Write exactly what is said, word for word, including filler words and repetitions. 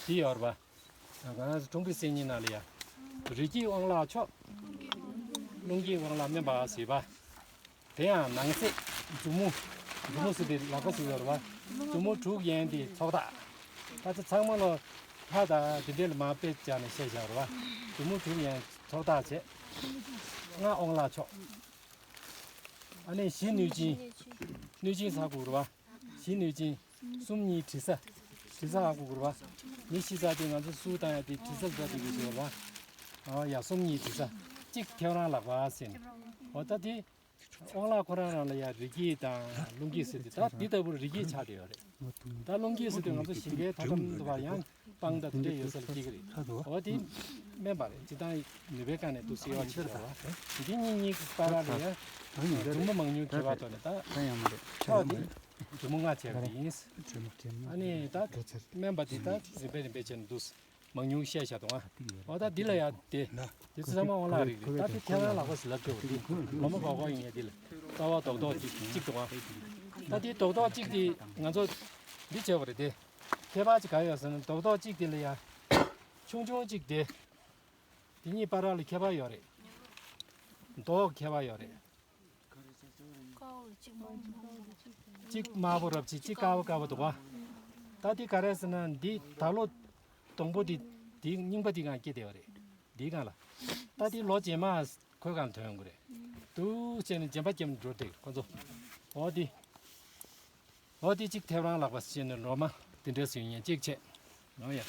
ཅི་ཡོད་རེད་པ། ང་རང་ཚོ་ཀྲུང་གོའི་གསེར་རྙིང་ནང་ལ་ཡ། རི་སྐྱེས་དབང་ལག་མཆོག་རླུང་སྐྱེས་དབང་ལག་སྨན་པ་ཟེར་བ། དེ་ཡང་ནང་གསེས་མཛུབ་མོ། མཛུབ་མོ་ཟེར་དེ་ལག་པ་ཟེར་བ་རེད་པ། མཛུབ་མོ་དྲུག་ཡན་དེ་ཚོགས་བདག་ད་ཚོ་ཚང་མ་ལོ་ལྷ་དང་དེ་འདྲའི་ལ་མ་དཔེ་བྱས་ནས་བཤད་བཞག་རེད་པ། མཛུབ་མོ་དྲུག་ཡན་ཚོགས་བདག་བྱས། ལྔ་དབང་ལག་མཆོག་ཨ་ནི་བཞི་གནོད་སྦྱིན། གནོད་སྦྱིན་ཟེར་དགོས་རེད་པ། བཞི་གནོད་སྦྱིན། གསུམ་གཉིས་དྲི་ཟ། དྲི་ཟ་ཧ་གོ་དགོས་རེད་པ། མི་ཤི་ཚར་དུས་ང་ཚོ་གསུར་བཏང་ཡ་དེ་དྲི་ཟ་ཟ་དེ་གི་ཞོར་བ། ཨ་ཡ་གསུམ་གཉིས་དྲི་ཟ། གཅིག་ཐེའུ་རང་ལག་པ་ཟེར་ནས། འོ་ད་དེ། དབང་ལག་ཁོ་རང་རང་ལ་ཡ་རི་སྐྱེས་དང་རླུང་སྐྱེས་ཟེར་དེ་ད་འདི་ལྟ་བུར་རི་སྐྱེས་ཆགས་བསྡད་ཡོད་རེད། ད་རླུང་སྐྱེས་ཟེར་དུས་ང་ཚོ་ཞིང་ཁའི་མཐའ་མཚམས་དུ་བ་ཡང་སྤང་དང་དེ་འདྲས་ཡོད་ས་ལ་སྐྱེ་གི་རེད། འོ་དེ་སྨན་པ་རེད། སྤྱིར་བཏང་ནུས་པའི་སྒང་ནས་འདུག་སེ་བ་ཆེ་རུ་བ། འདི་གཉིས་གཉིས་ཀྱི་བར་ལ་ཡ། གྲུ་མོ་མང་ཉུང་ཁྱད་པར་ཐོག་ནས་ད། ཕྱོགས་འདི་གྲུ་མོ་ལྔ་བྱས་པ་ཡིན། ཨ་ནི་ད་སྨན་པ་འདི་ད་རིམ་པས་རིམ་པས་བྱས་ནས་འདུག་མང་ཉུང་བཤད་བཞག་འདུག་ཨ། འོ་ད་འདི་ལ་ཡ་དེ། འདི་ཚོ་ཚང་མ་དབང་ལག་རིགས་རེད། ད་དེ་ཐེའུ་རང་ལག་པ་ཟེར་ལབ་ཀྱི་འདུག་འདི་ལོ་མ་གོག་གོག་ཡིན་ཡ་འདི་ལ། རྩ་བ་རྡོག་རྡོག་གཅིག་གཅིག་འདུག་ཨ། ད་དེ་རྡོག་རྡོག་གཅིག་དེ་ང་ཚོ་འདི་བྱས་པ་རེད་དེ། ཁྱད་པར་ཅིག་ག་ཡོད་ཟེར་ན་རྡོག་རྡོག་གཅིག་དེ་ལ་ཡ། ཆུང་ཆུང་གཅིག་དེ། དེ་གཉིས་བར་ལ་ཁྱད་པར་ཡོད་རེད། མདོག་ཁྱད་པར་ཡོད་རེད། གཅིག་དམར་པོ་རབ་ཅིག་གཅིག་དཀར་པོ་དཀར་པོ་འདུག་ག་ད་འདི་ག་རེ་ཟེར་ན་འདི་ད་ལོ་སྡོང་པོ་འདི་འདི་རྙིང་པ་འདི་སྒང་སྐྱེས་བསྡད་པ་རེད། འདིའི་སྒང་ལ། ད་འདི་ལོ་རྗེས་མ་ཁོའི་སྒང་ལ་ཐོན་ཡོང་གི་རེད། འདུག་བྱས་ནས་རྗེན་པ་རྒྱབ་ནས་འགྲོ་བསྡད་ཁོ་ཚོ། འོ་འདི། འོ་དེ་གཅིག་ཐེའུ་རང་ལག་པ་ཟེར་ནས་ལོ་མ་དེ་འདྲས་སུ་ཡིན་གཅིག་བྱས། འོ་ཡ།